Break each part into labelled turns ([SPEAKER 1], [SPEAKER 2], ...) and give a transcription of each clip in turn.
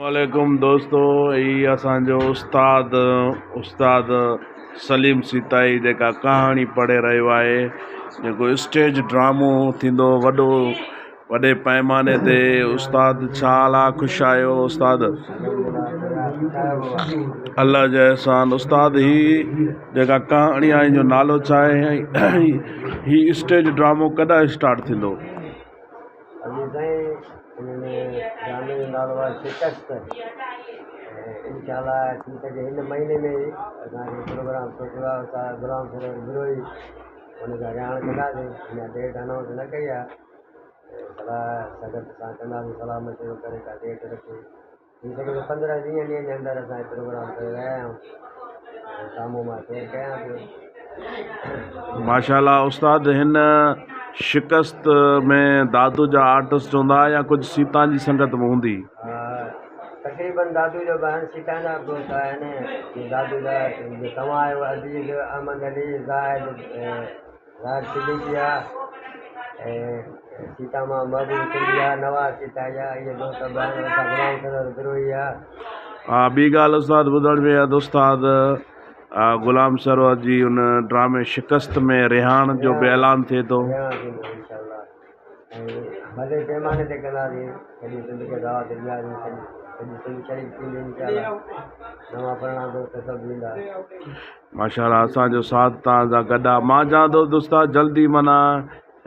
[SPEAKER 1] عليڪم دوستو هي اسان جو استاد استاد سليم سيتائي جيڪا ڪهاڻي پڙهي رهيو آهي جيڪو اسٽيج ڊرامو ٿيندو وڏو وڏي پيماني تي استاد ڇا حال آ خوش آهيو استاد الله جا احسان استاد هي جيڪا ڪهاڻي آهي ان جو نالو ڇا آهي هي اسٽيج ڊرامو ڪڏهن اسٽارٽ ٿيندو
[SPEAKER 2] اڄ تائين ان ۾ ڊرامي جو نالو آهي شڪست ۽ انشاء الله ٿي سگهي هن مهيني ۾ ئي اسان هي پروگرام سوچيو آهي استاد غلام سرور بروهي ان سان رهاڻ ڪنداسين اڃا ڊيٽ انائونس نه ڪئي آهي صلاح سنگت سان ڪنداسين صلاح مشورو ڪري ڪا ڊيٽ رکي ٿي سگهي ٿو پندرهن ويهن ڏينهن جي اندر اسان هي پروگرام ڪري رهيا آهيون ۽ سامهون مان شيئر ڪيان پيو.
[SPEAKER 1] ماشاء الله استاد هن شڪست ۾ دادو جا آرٽسٽ هوندا يا ڪجهه سيتان جي سنگت به هوندي.
[SPEAKER 2] ها تقريبن دادو جو به آهن سيتان جا به دوست آهن جيئن دادو جا جيئن توهان آهيو عزيز احمد علي زاهد زاهد صديقي آ ۽ سيتا مان محبوب سنڌي آ نواز سيتائي آ اهي دوست به آهن اسان غلام سرور بروهي آ.
[SPEAKER 1] ها ٻي ڳالهه استاد ٻڌڻ ۾ آيو ته استاد غلام سرور جي ان ڊرامي شڪست ۾ رهاڻ جو به اعلان ٿئي ٿو.
[SPEAKER 2] رهاڻ ٿيندو انشاء الله ۽ وڏي پيماني تي ڪنداسين سڄي سنڌ کي دعوت ڏينداسين سڄي سڄي سنڌ شريڪ ٿيندي انشاء الله نوان پراڻا دوست سڀ ايندا.
[SPEAKER 1] ماشاء الله اسان جو ساٿ توهان سان گڏ آ مان چوان ٿو ته استاد جلدي معنيٰ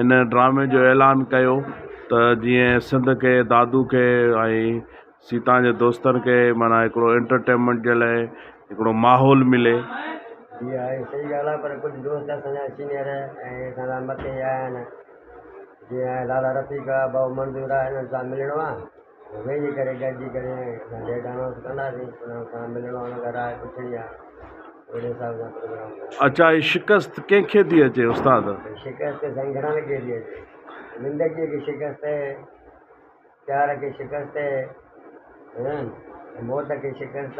[SPEAKER 1] هن ڊرامي جو اعلان ڪيو ته جيئن سنڌ کي دادو کي ۽ سيتان جي دوستن کي معنيٰ هڪڙو انٽرٽينمينٽ جي لاء هڪڙو ماحول ملي.
[SPEAKER 2] جي آهي صحيح ڳالهه آهي پر ڪجهه دوست اسان جا سينئر ۽ اسان کان مٿي آيا آهن جيئن لالا رفيق آ ڀائو منظور آ هنن سان ملڻو آ ويهي ڪري گڏجي ڪري اسان ڊيٽ انائونس ڪنداسين انهن سان ملڻو آهي انهن کان راء پڇڻي آهي اهڙي حساب سان پروگرام ڪنداسين.
[SPEAKER 1] اڇا هي شڪست ڪنهن کي ٿي اچي استاد؟
[SPEAKER 2] شڪست سائين گهڻن کي ٿي اچي زندگيء کي شڪست پيار کي شڪست موت کي شڪست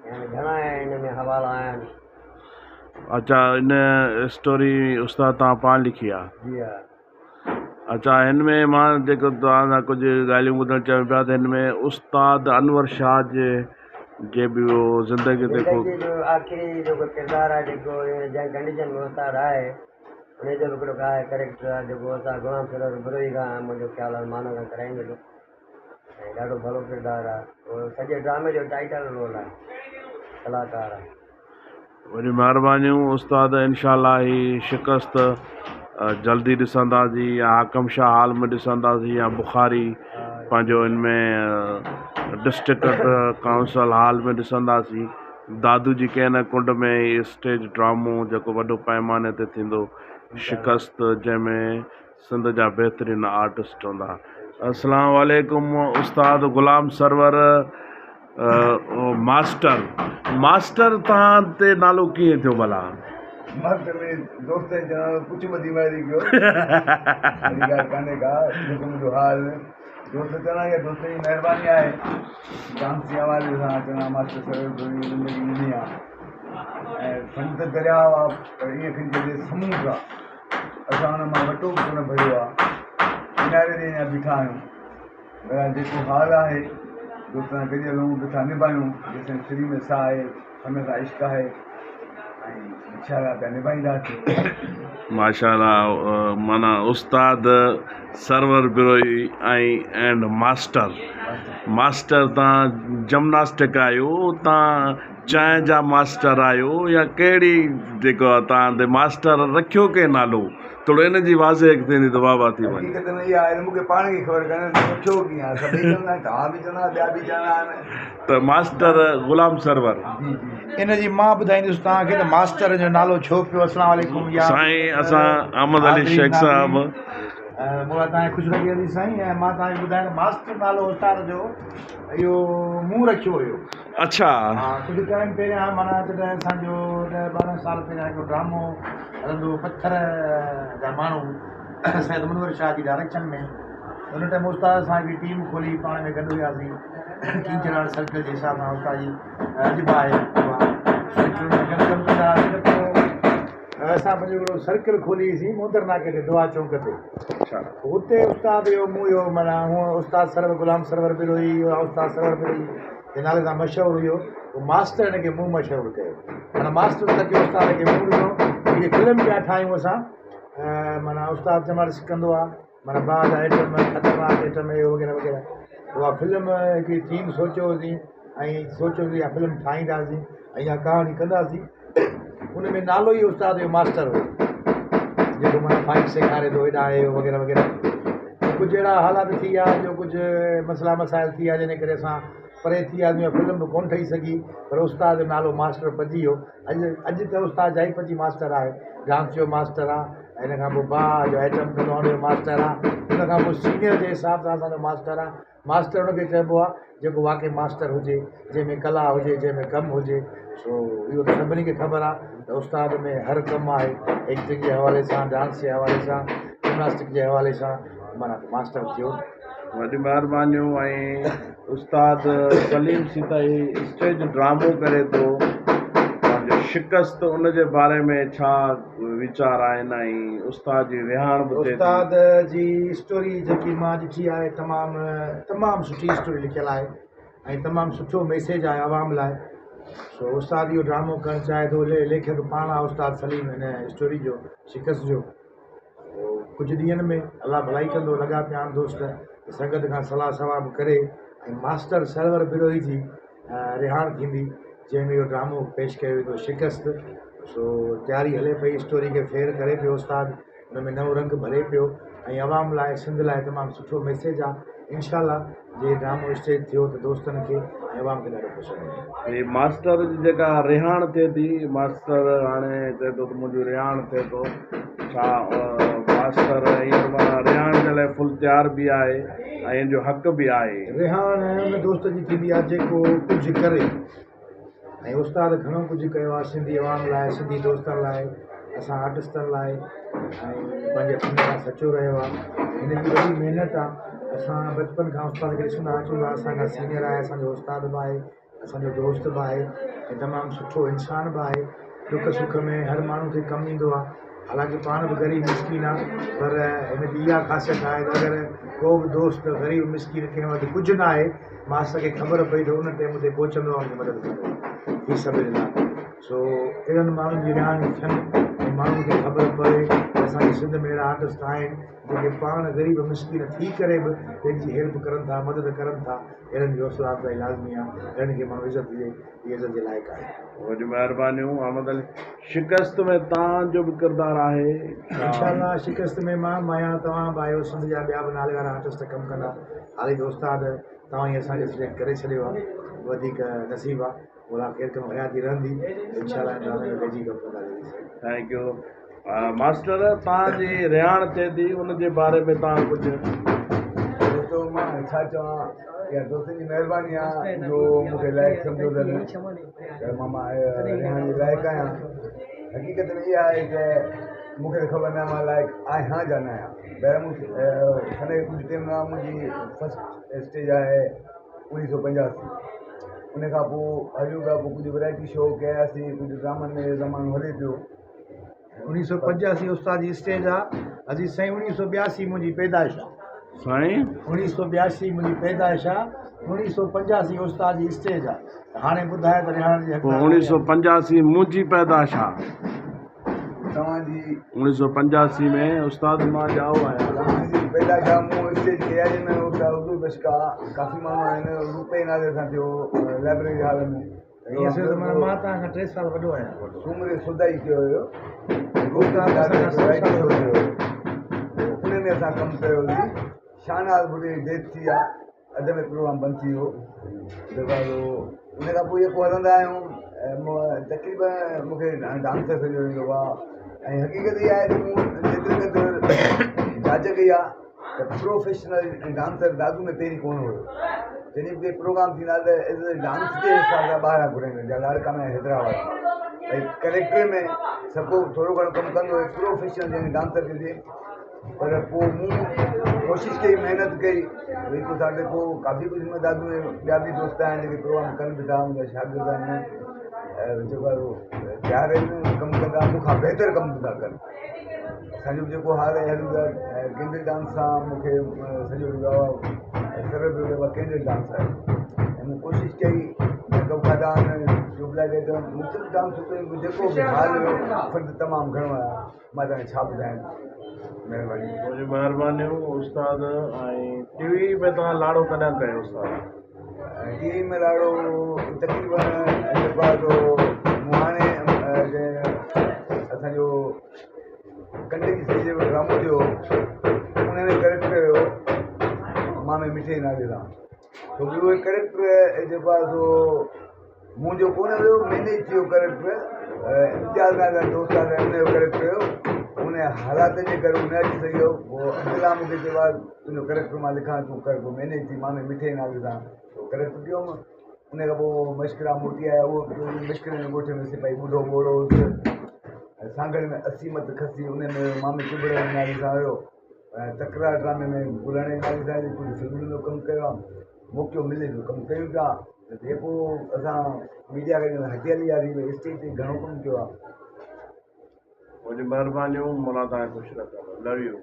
[SPEAKER 2] يعني گهڻا ان ۾ حوالا آهن.
[SPEAKER 1] اڇا ان اسٽوري استاد توهان پاڻ لکي آهي؟
[SPEAKER 2] جي ها.
[SPEAKER 1] اڇا هن ۾ مان جيڪو توهان سان ڪجهه ڳالهيون ٻڌڻ چاهيون پيا ته هن ۾ استاد انور شاهه جي جي به اهو زندگي تي ڪو.
[SPEAKER 2] زندگي جو آخري جيڪو ڪردار آهي جيڪو جنهن ڪنڊيشن ۾ استاد آهي ان جو به هڪڙو آهي ڪريڪٽر آهي جيڪو استاد غلام سرور بروهي کان منهنجو خيال آهي مان کان ڪرائيندس ۽ ڏاڍو ڀلو ڪردار آهي اهو سڄي ڊرامي جو ٽائيٽل رول آهي ڪلاڪار آهي.
[SPEAKER 1] وڏيون مھربانيون استاد انشاء الله ھي شڪست جلدي ڏسنداسين يا حاڪم شاھ ھال ۾ ڏسنداسين يا بخاري پنھنجو ان ۾ ڊسٽرڪٽ ڪائونسل ھال ۾ ڏسنداسين دادو جي ڪنھن نه ڪنڊ ۾ ھي اسٽيج ڊرامو جيڪو وڏو پيماني تي ٿيندو شڪست جنھن ۾ سنڌ جا بهترين آرٽسٽ هوندا. اسلام عليڪم استاد غلام سرور ماسٽر ماسٽر تان تي نالو ڪيئن ٿيو ڀلا.
[SPEAKER 3] ماسٽر ۾ دوست چوڻ پڇ ٻڌي ماري گيو اهڙي ڳالهه ڪانهي ڪا جيڪو منهنجو حال دوست چوڻ يا دوستن جي مهرباني آهي ڊانس جي حوالي سان چوڻ ماسٽر سرور بروهي زندگي ڏني آهي ۽ فن ته درياء آهي پر ائين کڻي چئجي سمنڊ آهي اسان ان مان وٽو به ڪونه ڀريو آ ڪناري تي اڃا بيٺا آهيون بهرحال جيڪو حال آهي دوستن سان گڏجي هلون به ٿا نڀايون جيستائين سري ۾ ساهه آهي فن سان عشق آهي ۽ انشاء الله پيا نڀائينداسين.
[SPEAKER 1] ماشاء الله معنيٰ استاد سرور بروهي ۽ اينڊ ماسٽر ماسٽر تان جمناسٽڪ آهيو تان چانهه جا ماسٽر آهيو يا ڪهڙي جيڪو آ توهان تي ماسٽر رکيو ڪنهن نالو ٿورو ان جي واضح ٿيندي ته واهه واهه ٿي وڃي.
[SPEAKER 3] حقيقت ۾ اها آهي ته مون کي پاڻ کي خبر ڪانهي ته رکيو ڪيئن آهي سڀئي چوندا آهن توهان به چوندا آهيو ٻيا به چوندا آهن.
[SPEAKER 1] ته ماسٽر غلام سرور.
[SPEAKER 3] جي جي.
[SPEAKER 4] ان جي مان ٻڌائيندس توهان کي ته ماسٽر جو نالو ڇو پيو اسلام عليڪم يا
[SPEAKER 1] سائين اسان احمد علي شيخ صاحب.
[SPEAKER 4] مولا توهان کي خوش رکي عزيز سائين ۽ مان توهان کي ٻڌايان ته ماسٽر نالو استاد جو اهو مون رکيو هيو.
[SPEAKER 1] اڇا.
[SPEAKER 4] ها ڪجهه ٽائيم پهريان معنيٰ جڏهن اسان جو ڏهه ٻارهن سال پهريان هڪڙو ڊرامو هلندو هو پٿر جا ماڻهو سيد منور شاهه جي ڊائريڪشن ۾ ان ٽائيم استاد سان هڪڙي ٽيم کولي پاڻ ۾ گڏ هياسين ڪينجهراڙ سرڪل جي حساب سان استاد جي اڄ به آهي اها سرڪل ۾ گڏ ڪم ڪندا هئاسين ته پوء اسان پنهنجو هڪڙو سرڪل کوليسين موندر ناڪي تي دعا چونڪ تي.
[SPEAKER 1] اڇا.
[SPEAKER 4] اتي استاد اهو مون اهو معنيٰ هونء استاد سرور غلام سرور بروهي استاد سرور بروهي جي نالي سان مشهور هيو. پوءِ ماستر هن کي مون مشهور ڪيو. معنيٰ ماستر تڪ استاد کي مون ڏنو. هڪڙي فلم پيا ٺاهيون اسان. معنيٰ استاد جمال سکندو آهي، معنيٰ باهه جا آئٽم، خطرناڪ آئٽم اهو وغيره وغيره. اها فلم هڪڙي ٿيم سوچيوسين ۽ سوچيوسين اها فلم ٺاهينداسين ۽ اها ڪهاڻي ڪنداسين. هن ۾ نالو ئي استاد جو ماستر هو، جيڪو معنيٰ فائيٽ سيکاري ٿو هيڏانهن اهو وغيره وغيره. ڪجهه اهڙا حالات ٿي ويا جو ڪجهه مسئلا مسائل ٿي ويا، جنهن ڪري اسان پري ٿي وياسين. اها فلم به ڪونه ٺهي سگهي، پر استاد جو نالو ماستر پئجي ويو. اڄ اڄ ته استاد جائي پچي ماستر آهي، ڊانس جو ماستر آهي، ۽ هن کان پوءِ باهه جو آئٽم ڪندو آهي ان جو ماستر آهي. هن کان پوءِ سينيئر جي حساب سان اسان جو ماستر آهي. ماستر هن کي چئبو آهي جيڪو واقعي ماستر هجي، جنهن ۾ ڪلا هجي، جنهن ۾ ڪم هجي. سو اهو ته سڀني کي خبر آهي ته استاد ۾ هر ڪم آهي، ايڪٽنگ جي حوالي سان، ڊانس جي حوالي سان، جمناسٽڪ جي حوالي سان، معنيٰ ماستر ٿيو.
[SPEAKER 1] وڏي مهربانيون. ۽ استاد سليم سيتائي اسٽيج ڊرامو ڪري ٿو پنهنجو شڪست، ان جي باري ۾ ڇا ويچار آهن ۽ استاد جي رهاڻ به ٿئي ٿي؟
[SPEAKER 4] استاد جي اسٽوري جيڪي مان ڏٺي آهي، تمام تمام سٺي اسٽوري لکيل آهي ۽ تمام سٺو ميسيج آهي عوام لاءِ. سو استاد اهو ڊرامو ڪرڻ چاهي ٿو. ليکڪ پاڻ آهي استاد سليم هن اسٽوري جو، شڪست جو. ڪجهه ڏينهن ۾ الله ڀلائي ڪندو، لڳا پيا آهن دوست سنگت کان صلاح ثواب ڪري ۽ ماستر سرور بروهي جي رهاڻ ٿيندي، جنهن ۾ اهو ڊرامو پيش ڪيو ويندو شڪست. سو تياري هلي پئي، اسٽوري کي ڦير ڪري پيو استاد، هن ۾ نئون رنگ ڀري پيو ۽ عوام لاءِ، سنڌ لاءِ تمام سٺو ميسيج آهي. انشا جي ڊرامو اسٽيج ٿيو ته دوستن کي ۽ عوام کي ڏاڍو پسند ايندو.
[SPEAKER 1] هي ماستر جي جيڪا رهاڻ ٿئي ٿي، ماستر هاڻي چئي ٿو ته منهنجو رهاڻ ٿئي ٿو، ڇا ماستر هينئر معنيٰ رهاڻ جي لاءِ فل تيار به آهي ۽ هن جو حق به آهي؟
[SPEAKER 4] رهاڻ هن دوست جي ٿيندي آهي جيڪو ڪجهه ڪري، ۽ استاد گهڻو ڪجهه ڪيو آهي سنڌي عوام لاءِ، سنڌي دوستن لاءِ، اسان آرٽسٽن لاءِ، ۽ پنهنجي فن سان سچو رهيو آهي. هن جي وڏي محنت آهي. اسان بچپن کان استاد کي ڏسندا اچون ٿا. اسان کان سينيئر آهي، اسان جو استاد به آهي، اسان جو دوست به آهي ۽ تمام سٺو انسان به آهي. ڏک سک ۾ هر ماڻهو کي ڪم ايندو آهي. حالانڪه پاڻ به غريب مسڪين آهي، پر هن جي اها خاصيت آهي ته اگر ڪو به دوست غريب مسڪين ڪنهن وٽ ڪجهه نه آهي، ماستر کي خبر پئي ته ان ٽائيم تي پهچندو آهي، ان کي مدد ڪندو آهي في سبيل. سو اهڙن ماڻهن جي رهاڻي ٿين ۽ ماڻهن کي خبر پئي ته اسان جي سنڌ ۾ اهڙا آرٽسٽ آهن جيڪي پاڻ غريب مسڪين ٿي ڪري به ٻين جي هيلپ ڪرن ٿا، مدد ڪرن ٿا. اهڙن جي حوصلا افزائي لازمي آهي. اهڙن کي ماڻهو عزت ڏئي، اهي عزت جي لائق آهي.
[SPEAKER 1] وڏيون مهربانيون. احمد علي، شڪست ۾ توهان جو به ڪردار آهي؟
[SPEAKER 4] انشا شڪست ۾ مان آهيان، توهان به آهيو، سنڌ جا ٻيا به نالي وارا آرٽسٽ ڪم ڪندا. حالي ته استاد توهان ئي اسان کي سليڪٽ ڪري ڇڏيو آهي، وڌيڪ نصيب آهي. مولا خير ڪندو، حياتي رهندي، انشا ڊرامي ۾ گڏجي ڪم ڪنداسين.
[SPEAKER 1] Thank you. Master, توهان جي رهاڻ ٿئي ٿي، ان جي باري ۾ توهان ڪجهه؟
[SPEAKER 3] دوستو، مان ڇا چوان، اها دوستن جي مهرباني آهي جو مون کي لائق سمجهو اٿن ته مان رهاڻ جي لائق آهيان. حقيقت ۾ اها آهي ته مون کي ته خبر نه آهي مان لائق آهيان يا نه آهيان. بهر مون سني ڪجهه ٽائيم نه، منهنجي فرسٽ اسٽيج آهي 1985. ان کان پوءِ هليون پيا، پوءِ ڪجهه ورائٽي شو ڪياسين، ڪجهه ڊرامن ۾ زمانو هلي پيو.
[SPEAKER 4] 1985 استاد جي اسٽيج آهي. عزيز سائين، 1982 منهنجي پيدائش آهي.
[SPEAKER 1] سائين؟
[SPEAKER 4] 1982 منهنجي پيدائش آهي، 1985 استاد جي اسٽيج آهي. هاڻي ٻڌايو ته رهاڻ جي
[SPEAKER 1] پوءِ 1985 منهنجي پيدائش آهي.
[SPEAKER 3] توهان جي؟
[SPEAKER 1] 1985 ۾ استاد مان ڄائو آهيان.
[SPEAKER 3] توهان جي پيدائش آهي. مون اسٽيج ڪئي آهي جنهن ۾ استاد حضور بشڪا، ڪافي ماڻهو آهن، روپي نالي سان ٿيو لائبريري هال ۾.
[SPEAKER 4] ائين سمجهو ته مان توهان کان 3 سال وڏو آهيان.
[SPEAKER 3] سومري سدائي ڪيو هيو، ان ۾ اسان ڪم ڪيوسين. شاهنواز ڀٽي جي ڊيٿ ٿي آهي، اڌ ۾ پروگرام بند ٿي ويو دروازو. ان کان پوءِ جيڪو هلندا آهيون، تقريبن مون کي ڊانسر سڄو ايندو آهي ۽ حقيقت اها آهي ته مون جيتري قدر جاچ ڪئي آهي ته پروفيشنل ڊانسر دادو ۾ پهرين ڪونه هيو. جڏهن به ڪوئي پروگرام ٿيندا ته ڊانس جي حساب سان ٻاهران گهرائيندا، يا لاڙڪاڻا يا حيدرآباد. ڀئي ڪريڪٽر ۾ سڀ ڪو ٿورو گهڻو ڪم ڪندو هيو، پروفيشنل جنهن ڊانسر ڪجي. پر پوءِ مون ڪوشش ڪئي، محنت ڪئي، هڪ سال پوءِ ڪافي ڪجهه. دادو ۾ ٻيا به دوست آهن جيڪي پروگرام ڪن به ٿا، منهنجا شاگرد آهن، جيڪو آهي تيار آهن، ڪم ڪندا، مون کان بهتر ڪم به ٿا ڪن. اسان جو به جيڪو حال آهي هلون پيا. ۽ ڪينڊل ڊانس سان مون کي سڄو جيڪو آهي سر به جيڪو آهي ڪينڊل ڊانس آهي ۽ مون ڪوشش ڪئي ميڪ اپ کاڌا آهن، ٽيوب لائيٽ مختلف ڊانسون ڪيون، جيڪو به حال هيو فرق تمام گهڻو آهي. مان توهان کي ڇا ٻڌايان. مهرباني.
[SPEAKER 1] منهنجون مهربانيون استاد. ۽ ٽي وي ۾ توهان لاڙو ڪڏهن ڪيو استاد؟
[SPEAKER 3] ٽي وي ۾ لاڙو تقريبن جيڪو آهي سو مون هاڻي اسانجو ڪنڊي جي سئي جيڪو ڊرامو ٿيو ان ۾ ڪريڪٽر هيو مامي مٺي نالي سان، ڇو ڪي اهو ڪريڪٽر جيڪو آهي سو منهنجو ڪونه هيو، مينيج ٿي ويو ڪريڪٽر. امتياز نالي سان دوست آهي ان جو ڪريڪٽر هيو، ان حالاتن جي ڪري هو نه اچي سگهيو. پوء عبدالله مون کي چيو آهي تنهنجو ڪريڪٽر مان لکان تون ڪر. پوء مينيج ٿي مامي مٺي نالي سان ڪريڪٽر ڪيو. ان کان پوء مشڪرا موٽي آيا، اهو مشڪري جي ڳوٺ ۾ سپاهي ٻڍو ٻوڙو هوس. سانگهڙ ۾ 80 مت کسي ان ۾ مامي چڀڙ جي نالي سان هيو. ۽ تڪرار ڊرامي ۾ گلڻ جي نالي سان ڪجهه فلمن ۾ ڪم ڪيو آهي. موقعو ملي ٿو ڪم ڪيون پيا. جيڪو اسان ميڊيا کي هٽي هلي وياسين، اسٽيج تي گهڻو ڪم ڪيو آهي.
[SPEAKER 1] منهنجون مهربانيون، مولا توهان کي خوش رکندو. Love you.